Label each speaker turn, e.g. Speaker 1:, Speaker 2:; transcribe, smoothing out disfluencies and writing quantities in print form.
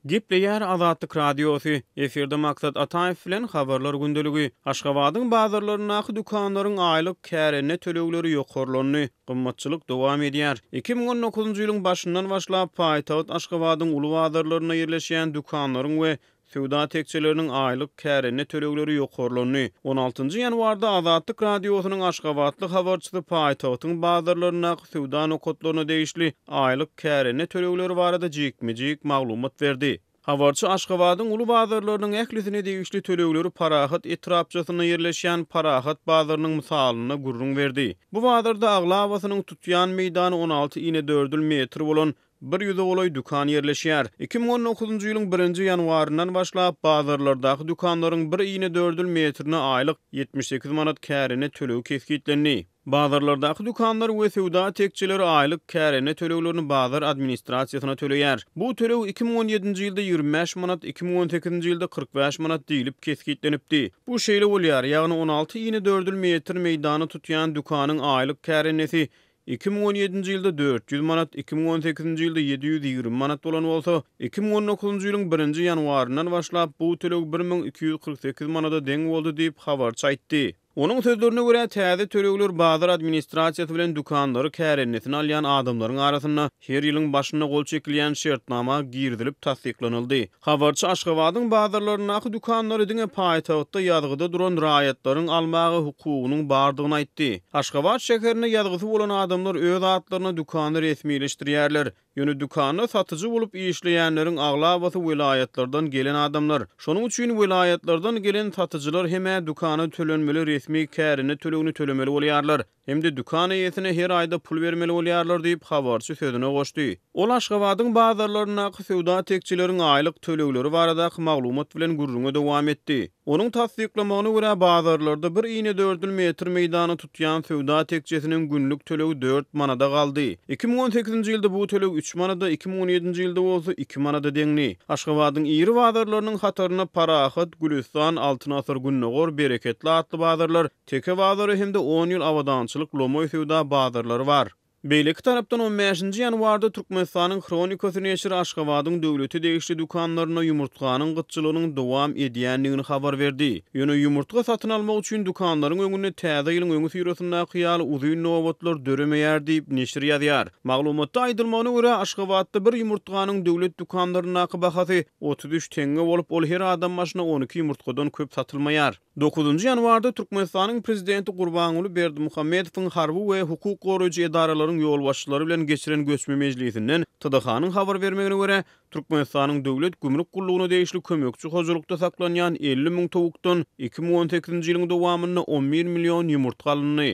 Speaker 1: Gepleýär Azatlyk Radiosy, Efirde Maksat Ataýew bilen Habarlar gündeligi. Aşgabadyň bazarlaryndaky dükanlaryň aýlyk kärende tölegleri ýokarlandy, gymmatçylyk dowam edýär. 2019-njy ýylyň başyndan başlap, paýtagt Aşgabadyň uly bazarlarynda ýerleşýän dükanlaryň we Söwda tekjeleriniň aýlyk kärende tölegleri ýokarlandy. On altynjy ýanwarda Azatlyk Radiosynyň aşgabatly habarçysy paýtagtyň bazarlaryndaky söwda nokatlaryna degişli aýlyk kärende tölegleri barada jikme-jik maglumat berdi. Habarçy Aşgabadyň uly bazarlarynyň ählisine degişli tölegleri Parahat etrapçasynda ýerleşýän Parahat bazarynyň mysalynda gürrüň berdi. Bu bazarda aglabasynyň tutýan meýdany 16 inedördül metr bolan Bir ýüze golaý dükan ýerleşýär. 2019-njy ýylyň birinji ýanwaryndan başlap, bazarlardaky dükanlaryň bir inedördül metrine aýlyk 78 manat kärende tölegi kesgitlendi. Bazarlardaky dükanlar we söwda tekjeleri aýlyk kärende töleglerini bazar administrasiýasyna töleýär. Bu töleg 2017-nji ýylda 25 manat, 2018-nji ýylda 45 manat diýlip kesgitlenipdi. Bu şeýle bolýar, ýagny 16 inedördül metr meýdany tutýan dükanyň aýlyk kärendesi 2017-nji ýylda 400 manat, 2018-nji ýylda 720 manat bolan bolsa, 2019-njy ýylyň birinji ýanwaryndan başlap bu töleg 1248 manada deň boldy diýip, habarçy aýtdy. Onuň sözlerine görä, täze tölegler bazar administrasiýasy bilen dükanlary kärendesine alýan adamlaryň arasynda her ýylyň başynda gol çekilýän şertnama girizilip tassyklanyldy. Habarçy Aşgabadyň bazarlaryndaky dükanlary diňe paýtagtda ýazgyda duran raýatlaryň almaga hukugynyň bardygyny aýtdy. Aşgabat şäherinde ýazgysy bolan adamlar öz atlaryna dükany resmileşdirýärler. Ýöne dükanda satyjy bolup işleýänleriň aglabasy welaýatlardan gelen adamlar. Şonuň üçin welaýatlardan gelen satyjylar hem-ä dükana tölenmeli resmi kärende tölegini tölemeli bolýarlar. Hem-de dükan eýesine her aýda pul bermeli bolýarlar diýip, habarçy sözüne goşdy. Ol Aşgabadyň bazarlaryndaky söwda tekjeleriň aýlyk tölegleri baradaky maglumat bilen gürrüňe dowam etdi. Onuň tassyklamagyna görä, bazarlarda bir inedördül metr meýdany tutýan söwda tekjesiniň günlük tölegi dört manada galdy. 2018-nji ýylda bu töleg üç manada, 2017-nji ýylda bolsa iki manada deňdi. Aşgabadyň iri bazarlarynyň hatarynda Parahat, Gülüstan, Altyn asyr Gündogar, Bereketli atly bazarlar, Teke bazary hem-de On ýyl abadançylyk lomaý söwda bazarlary bar. Beýleki tarapdan, on bäşinji ýanwarda Türkmenistanyň Hronikasy neşiri Aşgabadyň döwlete degişli dükanlarynda ýumurtganyň gytçylygynyň dowam edýändigini habar berdi. Ýöne ýumurtga satyn almak üçin dükanlaryň öňünde täze ýylyň öňüsyrasyndaky ýaly uzyn nobatlar döremeýär diýip, neşir ýazýar. Maglumatda aýdylmagyna görä, Aşgabatda bir ýumurtganyň döwlet dükanlaryndaky bahasy 33 teňňe bolup, ol her adam başyna 12 ýumurtgadan köp satylmaýar. Dokuzynjy ýanwarda Türkmenistanyň Prezidenti Gurbanguly Berdimuhamedowyň harby we hukuk goraýjy edaralaryň ýolbaşçylary bilen geçiren göçme mejlisinden TDH-nyň habar bermegine görä, Türkmenistanyň Döwlet gümrük gullugyna degişli kömekçi hojalykda saklanýan 50 müň towukdan 2018-nji ýylyň dowamynda 11 million ýumurtga alyndy.